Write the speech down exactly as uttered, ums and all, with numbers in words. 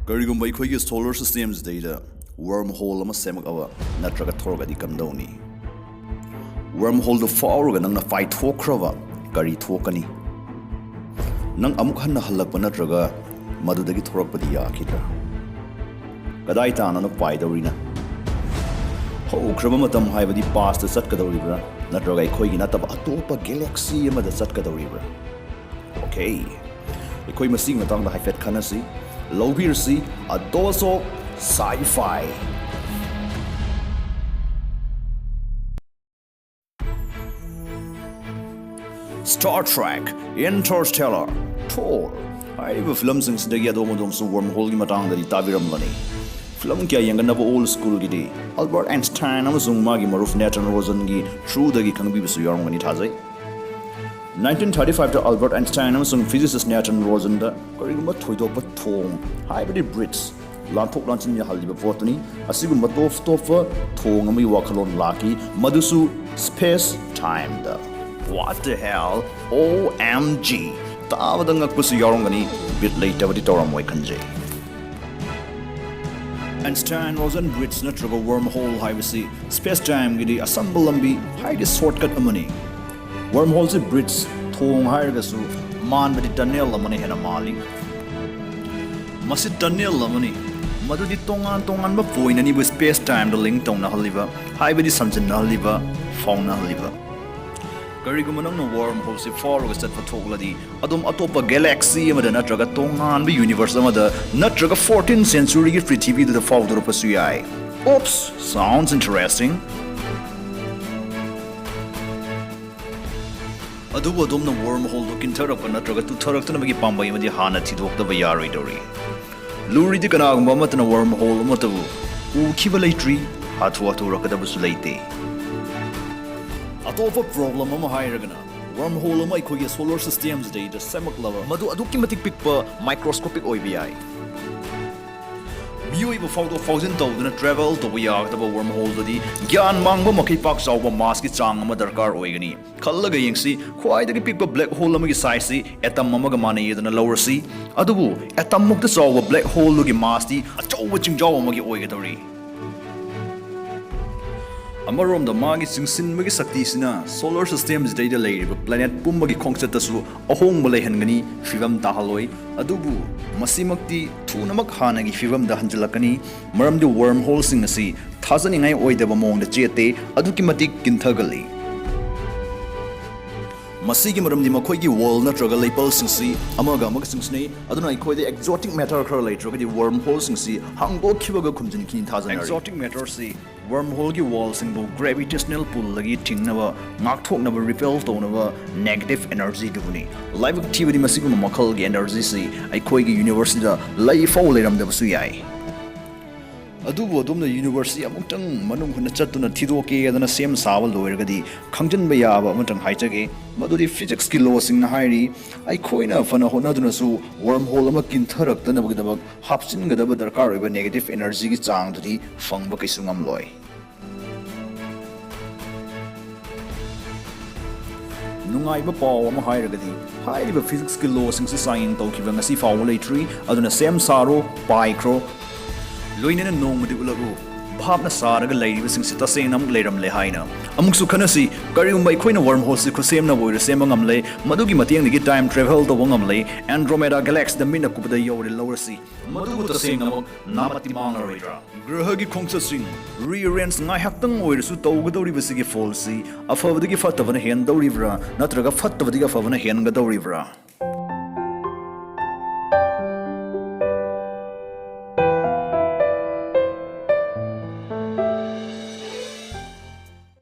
ꯀꯔꯤꯒꯨꯝꯕ ꯑꯩꯈꯣꯏꯒꯤ solar system ꯁꯤꯗꯩꯗ wormhole ꯑꯃ ꯁꯦꯝꯃꯛꯑꯕ ꯅꯠꯇ꯭ꯔꯒ ꯊꯣꯔꯛꯑꯗꯤ ꯀꯝꯗꯧꯅꯤ? Wormhole ꯗꯨ ꯐꯥꯎꯔꯒ ꯅꯪꯅ ꯄꯥꯏꯊꯣꯛꯈ꯭ꯔꯕ ꯀꯔꯤ ꯊꯣꯛꯀꯅꯤ? ꯅꯪ ꯑꯃꯨꯛ ꯍꯟꯅ ꯍꯜꯂꯛꯄ ꯅꯠꯇ꯭ꯔꯒ ꯃꯗꯨꯗꯒꯤ ꯊꯣꯔꯛꯄꯗꯤ ꯌꯥꯈꯤꯗ꯭ꯔꯥ? ꯀꯗꯥꯏ ꯇꯥꯟꯅꯅ ꯄꯥꯏꯗꯧꯔꯤꯅ? ꯍꯧꯈ꯭ꯔꯕ ꯃꯇꯝ ꯍꯥꯏꯕꯗꯤ past ꯇ ꯆꯠꯀꯗꯧꯔꯤꯕ꯭ꯔꯥ, ꯅꯠꯇ꯭ꯔꯒ ꯑꯩꯈꯣꯏꯒꯤ ꯅꯠꯇꯕ ꯑꯇꯣꯞꯄ galaxy ꯑꯃꯗ ꯆꯠꯀꯗꯧꯔꯤꯕ꯭ꯔꯥ? Okay, ꯑꯩꯈꯣꯏ ꯃꯁꯤꯒꯤ ꯃꯇꯥꯡꯗ ꯍꯥꯏꯐꯦꯠ ꯈꯟꯅꯁꯤ꯫ ꯂꯧꯕꯤꯔꯁꯤ A Dose of Sci-Fi꯫ Star Trek, Interstellar, Thor ꯍꯥꯏꯔꯤꯕ ꯐꯤꯂꯝꯁꯤꯡꯁꯤꯗꯒꯤ ꯑꯗꯣꯝ ꯑꯗꯣꯝꯁꯨ wormhole ꯒꯤ ꯃꯇꯥꯡꯗꯗꯤ ꯇꯥꯕꯤꯔꯝꯒꯅꯤ꯫ ꯐꯤꯂꯝ ꯀꯌꯥ ꯌꯦꯡꯒꯟꯅꯕ old school ꯒꯤꯗꯤ Albert Einstein ꯑꯃꯁꯨꯡ ꯃꯥꯒꯤ ꯃꯔꯨꯞ Nathan Rosen ꯒꯤ through ꯗꯒꯤ ꯈꯪꯕꯤꯕꯁꯨ ꯌꯥꯎꯔꯝꯒꯅꯤ ꯊꯥꯖꯩ꯫ Nineteen thirty five ꯇ Albert Einstein ꯑꯃꯁꯨꯡ physicist Nathan Rosen ꯗ ꯀꯔꯤꯒꯨꯝꯕ ꯊꯣꯏꯗꯣꯛꯄ ꯊꯣꯡ, ꯍꯥꯏꯕꯗꯤ bridge, ꯂꯥꯟꯊꯣꯛ ꯂꯥꯟꯁꯤꯟ ꯌꯥꯍꯜꯂꯤꯕ ꯄꯣꯠꯇꯨꯅꯤ꯫ ꯑꯁꯤꯒꯨꯝꯕ ꯇꯣꯞ ꯇꯣꯞꯄ ꯊꯣꯡ ꯑꯃꯒꯤ ꯋꯥꯈꯜꯂꯣꯟ ꯂꯥꯛꯈꯤ, ꯃꯗꯨꯁꯨ space time the. What the hell? O M G! ꯇꯥꯕꯗ ꯉꯛꯄꯁꯨ ꯌꯥꯎꯔꯝꯒꯅꯤ, ꯕꯤꯠ ꯂꯩꯇꯕꯗꯤ ꯇꯧꯔꯝꯃꯣꯏ ꯈꯟꯖꯩ꯫ Einstein Rosen bridge ꯅꯠꯇ꯭ꯔꯒ wormhole ꯍꯥꯏꯕꯁꯤ space time ꯒꯤꯗꯤ ꯑꯁꯝꯕ ꯂꯝꯕꯤ, ꯍꯥꯏꯗꯤ shortcut ꯑꯃꯅꯤ꯫ Wormhole ꯁꯤ bridge, ꯊꯣꯡ ꯍꯥꯏꯔꯒꯁꯨ, ꯃꯥꯟꯕꯗꯤ tunnel ꯑꯃꯅ ꯍꯦꯟꯅ ꯃꯥꯜꯂꯤ꯫ ꯃꯁꯤ tunnel ꯑꯃꯅꯤ, ꯃꯗꯨꯗꯤ ꯇꯣꯉꯥꯟ ꯇꯣꯉꯥꯟꯕ point ꯑꯅꯤꯕꯨ space time ꯗ link ꯇꯧꯅꯍꯜꯂꯤꯕ, ꯍꯥꯏꯕꯗꯤ ꯁꯝꯖꯤꯟꯅꯍꯜꯂꯤꯕ, ꯐꯥꯎꯅꯍꯜꯂꯤꯕ꯫ ꯀꯔꯤꯒꯨꯝꯕ ꯅꯪꯅ wormhole ꯁꯤ ꯐꯥꯎꯔꯒ ꯆꯠꯄ ꯊꯣꯛꯂꯗꯤ, ꯑꯗꯨꯝ ꯑꯇꯣꯞꯄ galaxy ꯑꯃꯗ ꯅꯠꯇ꯭ꯔꯒ ꯇꯣꯉꯥꯟꯕ universe ꯑꯃꯗ ꯅꯠꯇ꯭ꯔꯒ fourteenth century ꯒꯤ ꯄ꯭ꯔꯤꯊꯤꯕꯤꯗꯨꯗ ꯐꯥꯎꯗꯣꯔꯛꯄꯁꯨ ꯌꯥꯏ꯫ Oops, sounds interesting. ꯑꯗꯨꯕꯨ ꯑꯗꯣꯝꯅ wormhole ꯗꯨ ꯀꯤꯟꯊꯔꯛꯄ ꯅꯠꯇ꯭ꯔꯒ ꯇꯨꯊꯔꯛꯇꯅꯕꯒꯤ ꯄꯥꯝꯕꯩ ꯑꯃꯗꯤ ꯍꯥꯟꯅ ꯊꯤꯗꯣꯛꯇꯕ ꯌꯥꯔꯣꯏꯗꯧꯔꯤ꯫ ꯂꯨꯔꯤꯗꯤ ꯀꯅꯥꯒꯨꯝꯕ ꯑꯃꯠꯇꯅ wormhole ꯑꯃꯠꯇꯕꯨ ꯎꯈꯤꯕ ꯂꯩꯇ꯭ꯔꯤ, ꯍꯥꯊꯨ ꯍꯥꯊꯨꯔꯛꯀꯗꯕꯁꯨ ꯂꯩꯇꯦ꯫ ꯑꯇꯣꯞꯄ problem ꯑꯃ ꯍꯥꯏꯔꯒꯅ, wormhole ꯑꯃ ꯑꯩꯈꯣꯏꯒꯤ solar system ꯁꯤꯗꯩꯗ ꯁꯦꯝꯃꯛꯂꯕ ꯃꯗꯨ ꯑꯗꯨꯛꯀꯤ ꯃꯇꯤꯛ ꯄꯤꯛꯄ, microscopic ꯑꯣꯏꯕ ꯌꯥꯏ꯫ ꯃꯤꯑꯣꯏꯕ ꯐꯥꯎꯗꯣꯛ ꯐꯥꯎꯖꯤꯟ ꯇꯧꯗꯨꯅ travel ꯇꯧꯕ ꯌꯥꯒꯗꯕ wormhole ꯗꯨꯗꯤ ꯒ꯭ꯌꯥꯟ ꯃꯥꯡꯕ ꯃꯈꯩ ꯄꯥꯛ ꯆꯥꯎꯕ mass ꯀꯤ ꯆꯥꯡ ꯑꯃ ꯗꯔꯀꯥꯔ ꯑꯣꯏꯒꯅꯤ꯫ ꯈꯜꯂꯒ ꯌꯦꯡꯁꯤ, ꯈ꯭ꯋꯥꯏꯗꯒꯤ ꯄꯤꯛꯄ black hole ꯑꯃꯒꯤ size ꯁꯤ atom ꯑꯃꯒ ꯃꯥꯟꯅꯩ ꯑꯗꯨꯅ ꯂꯧꯔꯁꯤ꯫ ꯑꯗꯨꯕꯨ atom ꯃꯨꯛꯇ ꯆꯥꯎꯕ black hole ꯗꯨꯒꯤ mass ꯇꯤ ꯑꯆꯧꯕ ꯆꯤꯡꯖꯥꯎ ꯑꯃꯒꯤ ꯑꯣꯏꯒꯗꯧꯔꯤ꯫ ꯑꯃꯔꯣꯝꯗ ꯃꯥꯒꯤ ꯆꯤꯡꯁꯤꯟꯕꯒꯤ ꯁꯛꯇꯤꯁꯤꯅ solar system ꯁꯤꯗꯩꯗ ꯂꯩꯔꯤꯕ planet ꯄꯨꯝꯕꯒꯤ ꯈꯣꯡꯆꯠꯇꯁꯨ ꯑꯍꯣꯡꯕ ꯂꯩꯍꯟꯒꯅꯤ, ꯐꯤꯕꯝ ꯇꯥꯍꯜꯂꯣꯏ꯫ ꯑꯗꯨꯕꯨ ꯃꯁꯤꯃꯛꯇꯤ ꯊꯨꯅꯃꯛ ꯍꯥꯟꯅꯒꯤ ꯐꯤꯕꯝꯗ ꯍꯟꯖꯤꯜꯂꯛꯀꯅꯤ, ꯃꯔꯝꯗꯤ wormhole ꯁꯤꯡ ꯑꯁꯤ ꯊꯥꯖꯅꯤꯡꯉꯥꯏ ꯑꯣꯏꯗꯕ ꯃꯑꯣꯡꯗ ꯆꯦꯠꯇꯦ, ꯑꯗꯨꯛꯀꯤ ꯃꯇꯤꯛ ꯀꯤꯟꯊꯒꯜꯂꯤ꯫ ꯃꯁꯤꯒꯤ ꯃꯔꯝꯗꯤ ꯃꯈꯣꯏꯒꯤ wall ꯅꯠꯇ꯭ꯔꯒ ꯂꯩꯄꯜꯁꯤꯡꯁꯤ ꯑꯃꯒ ꯑꯃꯒ ꯆꯤꯡꯁꯤꯟꯅꯩ, ꯑꯗꯨꯅ ꯑꯩꯈꯣꯏꯗ exotic matter ꯈꯔ ꯂꯩꯇ꯭ꯔꯒꯗꯤ wormhole ꯁꯤꯡꯁꯤ ꯍꯥꯡꯗꯣꯛꯈꯤꯕꯒ ꯈꯨꯝꯖꯤꯟꯈꯤꯅꯤ ꯊꯥꯖꯅꯔꯤ꯫ Exotic matter ꯁꯤ wormhole ꯒꯤ wall ꯁꯤꯡꯕꯨ gravitational pull ꯗꯒꯤ ꯊꯤꯡꯅꯕ, ꯉꯥꯛꯊꯣꯛꯅꯕ, repel ꯇꯧꯅꯕ negative energy ꯗꯨꯕꯨꯅꯤ꯫ ꯂꯥꯏꯕꯛ ꯊꯤꯕꯗꯤ ꯃꯁꯤꯒꯨꯝꯕ ꯃꯈꯜꯒꯤ energy ꯁꯤ ꯑꯩꯈꯣꯏꯒꯤ universe ꯁꯤꯗ ꯂꯩ ꯐꯥꯎ ꯂꯩꯔꯝꯗꯕꯁꯨ ꯌꯥꯏ꯫ ꯑꯗꯨꯕꯨ ꯑꯗꯣꯝꯅ universe ꯁꯤ ꯑꯃꯨꯛꯇꯪ ꯃꯅꯨꯡ ꯍꯨꯠꯅ ꯆꯠꯇꯨꯅ ꯊꯤꯗꯣꯛꯀꯦ ꯍꯥꯏꯗꯅ ꯁꯦꯝ ꯁꯥꯕ ꯂꯣꯏꯔꯒꯗꯤ ꯈꯪꯖꯤꯟꯕ ꯌꯥꯕ ꯑꯃꯇꯪ ꯍꯥꯏꯖꯒꯦ, ꯃꯗꯨꯗꯤ physics ꯀꯤ law ꯁꯤꯡꯅ ꯍꯥꯏꯔꯤ, ꯑꯩꯈꯣꯏꯅ ꯐꯅ ꯍꯣꯠꯅꯗꯨꯅꯁꯨ wormhole ꯑꯃ ꯀꯤꯟꯊꯔꯛꯇꯅꯕꯒꯤꯗꯃꯛ ꯍꯥꯞꯆꯤꯟꯒꯗꯕ ꯗꯔꯀꯥꯔ ꯑꯣꯏꯕ negative energy ꯒꯤ ꯆꯥꯡꯗꯨꯗꯤ ꯐꯪꯕ ꯀꯩꯁꯨ ꯉꯝꯂꯣꯏ꯫ ꯅꯨꯡꯉꯥꯏꯕ ꯄꯥꯎ ꯑꯃ ꯍꯥꯏꯔꯒꯗꯤ, ꯍꯥꯏꯔꯤꯕ physics ꯀꯤ law ꯁꯤꯡꯁꯤ ꯆꯥꯡꯌꯦꯡ ꯇꯧꯈꯤꯕ ꯉꯁꯤ ꯐꯥꯎꯕ ꯂꯩꯇ꯭ꯔꯤ, ꯑꯗꯨꯅ ꯁꯦꯝ ꯁꯥꯔꯣ, ꯄꯥꯏꯈ꯭ꯔꯣ꯫ ꯂꯣꯏꯅꯅ ꯅꯣꯡꯃꯗꯤ ꯎꯠꯂꯛꯎ, ꯚꯥꯞꯅ ꯁꯥꯔꯒ ꯂꯩꯔꯤꯕꯁꯤꯡꯁꯤ ꯇꯁꯦꯡꯅ ꯑꯃꯨꯛ ꯂꯩꯔꯝꯂꯦ ꯍꯥꯏꯅ꯫ ꯑꯃꯨꯛꯁꯨ ꯈꯟꯅꯁꯤ, ꯀꯔꯤꯒꯨꯝꯕ ꯑꯩꯈꯣꯏꯅ wormhole ꯁꯤ ꯈꯨꯠꯁꯦꯝꯅꯕ ꯑꯣꯏꯔ ꯁꯦꯝꯕ ꯉꯝꯂꯦ, ꯃꯗꯨꯒꯤ ꯃꯇꯦꯡꯗꯒꯤ time travel ꯇꯧꯕ ꯉꯝꯂꯦ, Andromeda galaxy ꯗ ꯃꯤꯠꯅ ꯀꯨꯞꯄꯗ ꯌꯧꯔꯦ ꯂꯧꯔꯁꯤ, ꯃꯗꯨꯕꯨ ꯇꯁꯦꯡꯅꯃꯛ ꯅꯥꯃꯠꯇꯤ ꯃꯥꯡꯂꯔꯣꯏꯗ꯭ꯔꯥ? ꯒ꯭ꯔꯍꯒꯤ ꯈꯣꯡꯆꯠꯁꯤꯡ rearrange ꯉꯥꯏꯍꯥꯛꯇꯪ ꯑꯣꯏꯔꯁꯨ ꯇꯧꯒꯗꯧꯔꯤꯕꯁꯤꯒꯤ ꯐꯣꯜꯁꯤ ꯑꯐꯕꯗꯒꯤ ꯐꯠꯇꯕꯅ ꯍꯦꯟꯗꯧꯔꯤꯕ꯭ꯔꯥ, ꯅꯠꯇ꯭ꯔꯒ ꯐꯠꯇꯕꯗꯒꯤ ꯑꯐꯕꯅ ꯍꯦꯟꯒꯗꯧꯔꯤꯕ꯭ꯔꯥ?